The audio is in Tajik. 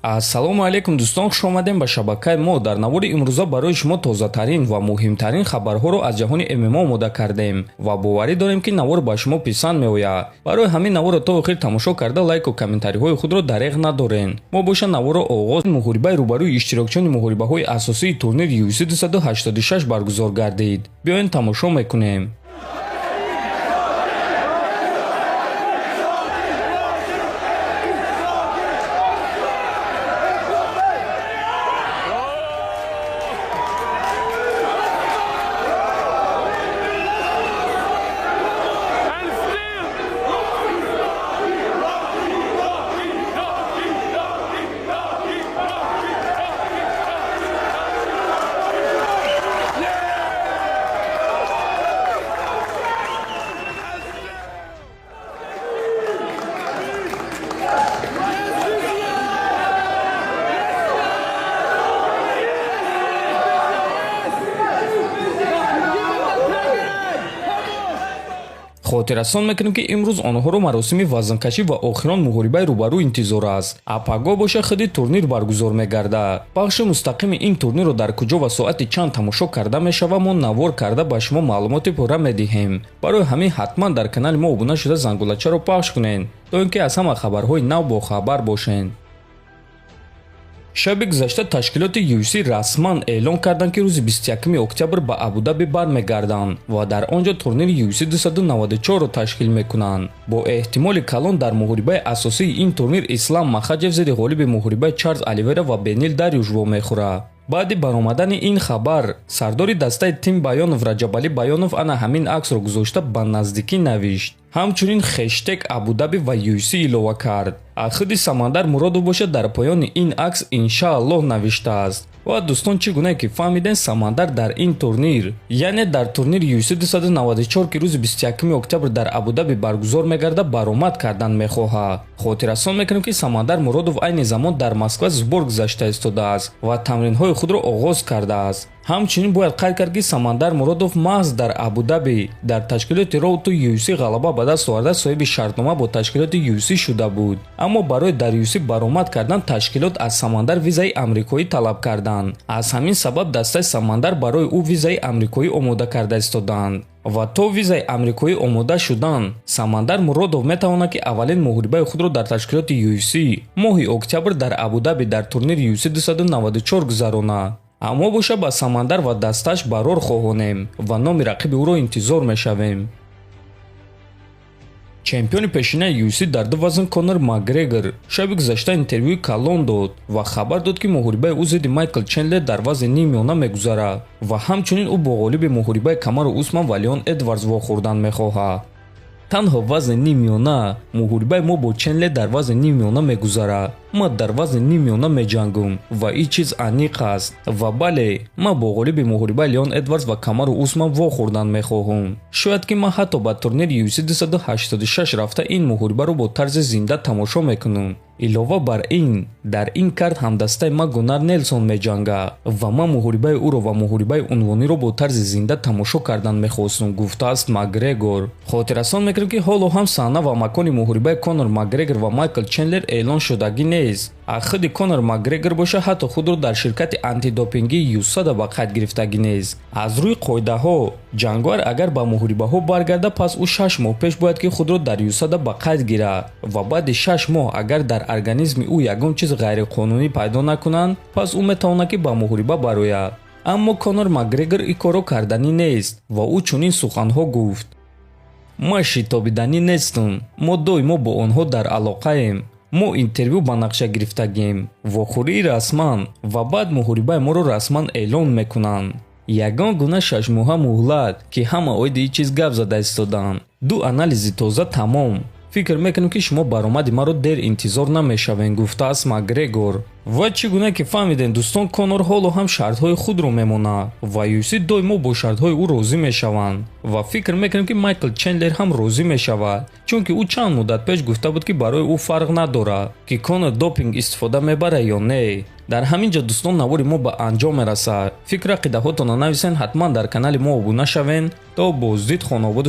Ассалому алайкум, дӯстон, хуш омадем ба шабакаи мо. Дар навори имрӯза барои шумо тозатарин ва муҳимтарин хабарҳоро аз ҷаҳони ММА омода кардем ва боварӣ дорем, ки навор ба шумо писанд меояд. Барои ҳамин наворро то охир тамошо карда, лайку комментариҳои худро дареғ надорен. Мо боша наворро оғоз. Муҳорибаи рӯбарӯи иштирокчиёни муҳорибаҳои асосии турнири UFC 286 баргузор гардид. Биёен, тамошо мекунем. And still. Хотиррасон мекунем, ки имрӯз онҳоро маросими вазнкашӣ ва охирон муҳорибаи рӯбарӯ интизор аст. А пагоҳ боша худи турнир баргузор мегардад. Пахши мустақими ин турнирро дар куҷо ва соати чанд тамошо карда мешавад, мо навор карда ба шумо маълумоти пурра медиҳем. Барои ҳамин ҳатман дар канали мо обуна шуда, зангулачаро пахш кунед, то ин ки аз ҳама хабарҳои нав бохабар бошед. Шаби гузашта ташкилоти UFC расман эълон карданд, ки рӯзи 21 октябр ба Абудаби бармегарданд ва дар он ҷо турнири UFC 294-ро ташкил мекунанд. Бо эҳтимоли калон дар муҳорибаи асосии ин турнир Ислам Махачев зидди ғолиби муҳорибаи Чарлз Оливера ва Бенил Дарюш вомехӯрад. Баъди баромадани ин хабар сардори дастаи Тим Баёнов, Раҷабалӣ Баёнов, ана ҳамин аксро гузошта, ба наздикӣ навишт, ҳамчунин хештег Абудаби ва UFC илова кард. А худи Самандар Муродов бошад, дар поёни ин акс «Иншааллоҳ» навиштааст. Ва дӯстон, чӣ гунае ки фаҳмидем, Самандар дар ин турнир, яъне дар турнири UFC 294, ки рӯзи 21 октябр дар Абудаби баргузор мегардад, баромад кардан мехоҳад. Хотиррасон мекунем, ки Самандар Муродов айни замон дар Москва сбор гузашта истодааст ва тамринҳои худро оғоз кардааст. Ҳамчунин бояд қайд кард, ки Самандар Муродов маҳз дар Абудаби дар ташкилоти Road to UFC ғалаба ба даст оварда, соҳиби шартнома бо ташкилоти UFC шуда буд. Аммо барои дар UFC баромад кардан ташкилот аз Самандар визаи амрикоӣ талаб карданд. Аз ҳамин сабаб дастаи Самандар барои ӯ визаи амрикоӣ омода карда истоданд ва то визаи амрикоӣ омода шудан Самандар Муродов метавонад, ки аввалин муҳорибаи худро дар ташкилоти UFC моҳи октябр дар Абудаби дар турнири UFC 294 гузаронад. Аммо боша ба Самандар ва дастааш барор хоҳонем ва номи рақиби ӯро интизор мешавем. Чемпиони пешинаи UFC дар ду вазн Конор Макгрегор шаби гузашта интервюи калон дод ва хабар дод, ки муҳорибаи ӯ зидди Майкл Чендлер дар вазни ниммиёна мегузарад ва ҳамчунин ӯ бо ғолиби муҳорибаи Камару Усман ва Леон Эдвардс вохӯрдан мехоҳад. Танҳо вазни ниммиёна. Муҳорибаи мо бо Чендлер дар вазни ниммиёна мегузарад. Ман дар вазни ниммиёна меҷангум ва ин чиз аниқ аст. Ва бале, ман бо ғолиби муҳорибаи Леон Эдвардс ва Камару Усман вохӯрдан мехоҳам. Шояд, ки ман ҳатто ба турнири UFC 286 рафта, ин муҳорибаро бо тарзи зинда тамошо мекунам. Илова бар ин, дар ин карт ҳамдастаи ман Гуннар Нелсон меҷангад ва ман муҳорибаи ӯро ва муҳорибаи унвониро бо тарзи зинда тамошо кардан мехостум, гуфтааст Макгрегор. Хотиррасон мекунем, ки ҳоло ҳам саҳна ва макони муҳорибаи Конор Макгрегор ва Майкл Чендлер эълон шудагӣ нест. А худи Конор Макгрегор боша, ҳатто худро дар ширкати антидопингии ЮСАДА ба қайд гирифтагӣ нест. Аз рӯи қоидаҳо, ҷанговар агар ба муҳорибаҳо баргарда, пас ӯ 6 моҳ пеш бояд, ки худро дар ЮСАДА ба қайд гирад ва баъди 6 моҳ агар дар организми ӯ ягон чиз ғайриқонунӣ пайдо накунанд, пас ӯ метавонад, ки ба муҳориба барояд. Аммо Конор Макгрегор ин корро карданӣ нест ва ӯ чунин суханҳо гуфт: «Ман шитобиданӣ нестам. Мо доимо бо онҳо дар алоқаем. Мо интервю ба нақша гирифтагем, вохӯрии расман ва баъд муҳорибаи моро расман эълон мекунанд. Ягон гуна 6-моҳа муҳлат, ки ҳама оиди ин чиз гап зада истоданд. Ду анализи тоза, тамом. Фикр мекунем, ки шумо баромади маро дер интизор намешавед», гуфтааст Макгрегор. Ва чӣ гуна ки фаҳмидем, дӯстон, Конор ҳоло ҳам шартҳои худро мемонад ва UFC доимо бо шартҳои ӯ розӣ мешаванд. Ва фикр мекунем, ки Майкл Чендлер ҳам розӣ мешавад, чунки ӯ чанд муддат пеш гуфта буд, ки барои ӯ фарқ надорад, ки Конор допинг истифода мебарад ё не. Дар ҳамин ҷо, дӯстон, навори мо ба анҷом мерасад. Фикр ақидаҳотонро нависен, ҳатман дар канали мо обуна шавен. То боздид, хонободу.